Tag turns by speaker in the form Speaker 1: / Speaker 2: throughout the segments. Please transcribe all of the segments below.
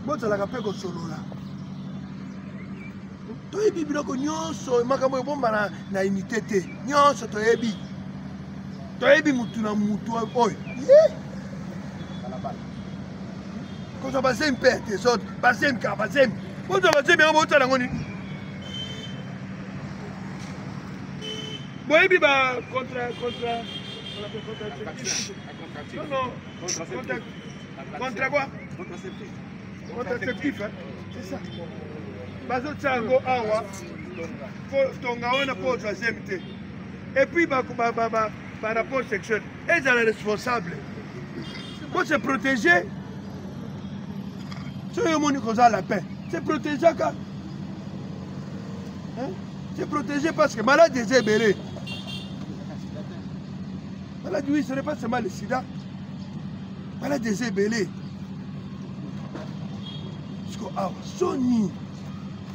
Speaker 1: Bozalaka mpe kosolola. Toyebi biloko nyonso, makambo ebombana na unité te. Nyonso toyebi. Toyebi mutu na mutu oyo. Ye! Kozwa bazemi mpe ya desordre, bazemi kaka bazemi. Bozwa bazemi yango botala yango nini? Boyebi ba contre contre non non contre contre quoi?
Speaker 2: Contraceptif.
Speaker 1: Contraceptif, hein? C'est ça. Bazotia yango awa po tonga wana po ozwa zemi te. Et puis ba ba ba ba par rapport sexuel ezala responsable. Faut se protéger. Soki omoni koza lapin, se protégeaka. Hein? Se protéger parce que malade eza ebele. Malade oui, ce n'est pas seulement le sida. Malade eza ebele. Siko awa soni.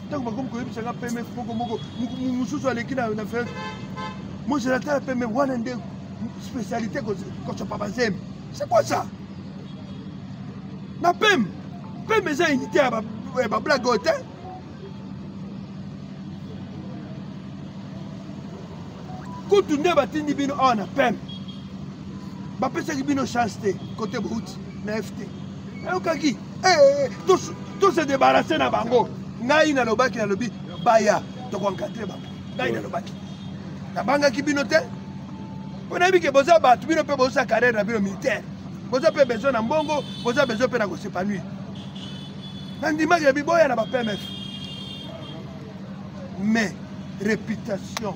Speaker 1: Ntango bakomi koyebisa nga PMF moko moko mosusu aleki na na fenêtre. Moi je natala PMF wana nde spécialité kosopa bazemi. C'est quoi ça? Na PM, PM eza unité ya ba blague oyo te. Kutu nde batindi bino awa na PM. Bapesaki bino chance te kote bouti na FT. Nayokaki eh, eh, to se débarrasser na bango. Ngai nalobaki nalobi baya tokoencadre bango. Ngai nalobaki. Nabangaki bino te. Mpo nayebi ke boza bato bino mpe boza carrière na bino militaire. Boza mpe besoin na mbongo, boza besoin mpe na kos'épanouir. Nandimaki na biboya na ba PMF. Mais réputation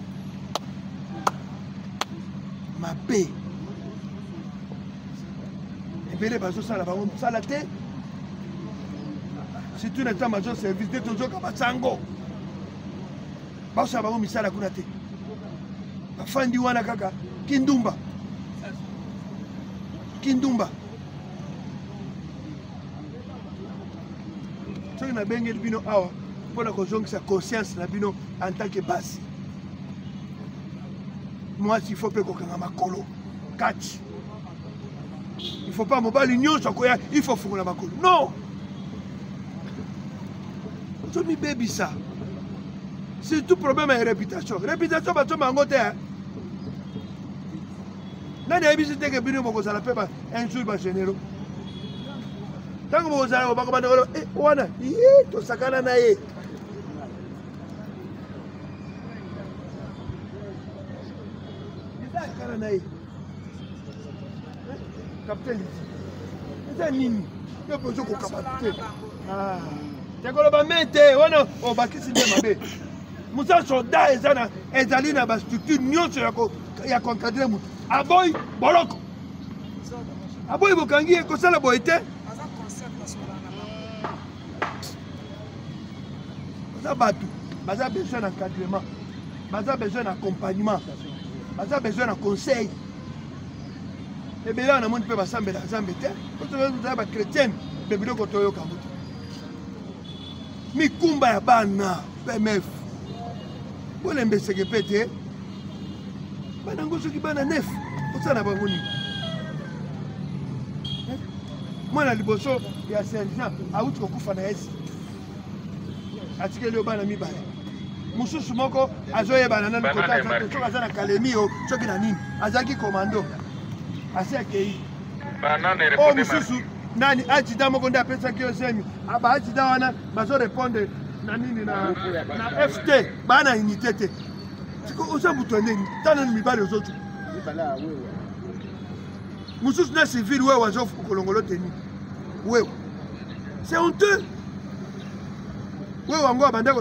Speaker 1: mabe ebele bazosala bango mosala te surtout na ntango bazo service nde tozoka basango basala bango misala kuna te bafandi wana kaka kindumba kindumba soki nabengeli bino awa mpo na kozongisa conscience na bino en tant que basi mwasi il faut mpe kokanga makolo kati il faut pas mobali nyonso akoya il faut fungola makolo non ozomibebisa surtout problème ya réputation réputation basomba yango te nani ayebisi te ke bino bokozala mpe un jour bagénéraux ntango bokozala bakobanda koloba eh, wana ye tosakana na ye sakana na ye capitaine eza nini yo mpe ozokoka bato te ah. tekoloba me te wana obakisi nde mabe mosala soldat eza na ezali na bastructure nyonso ya koencadre motu aboyi boloko aboyi bokangi ye kosala boye te baza bato baza besoin na encadrement baza besoin na accompagnement baza besoin na conseil ebele wana namoni mpe basambela nzambe te tozala bachrétienne mpe biloko toyoka yango te mikumba ya bana pmf bolembeseke mpe te bana yango soki bana nef osala na bango nini mwana liboso ya sergent awuti kokufa na esi atikeli yo bana mibale mosusu moko azoyebana nanu kota soki aza na kalemi o soki na nini azalaki komando asi akei oyo mosusu nani adjida moko nde apesaki yo zemi ah, ba adjida wana bazo répondre na nini na, na ft baa na unité te siko oza moto ya ndenge ta nani mibali ozotu mosusu na civile wewe azo kolongolo teni wewe c'est honteux wewe yango abanda.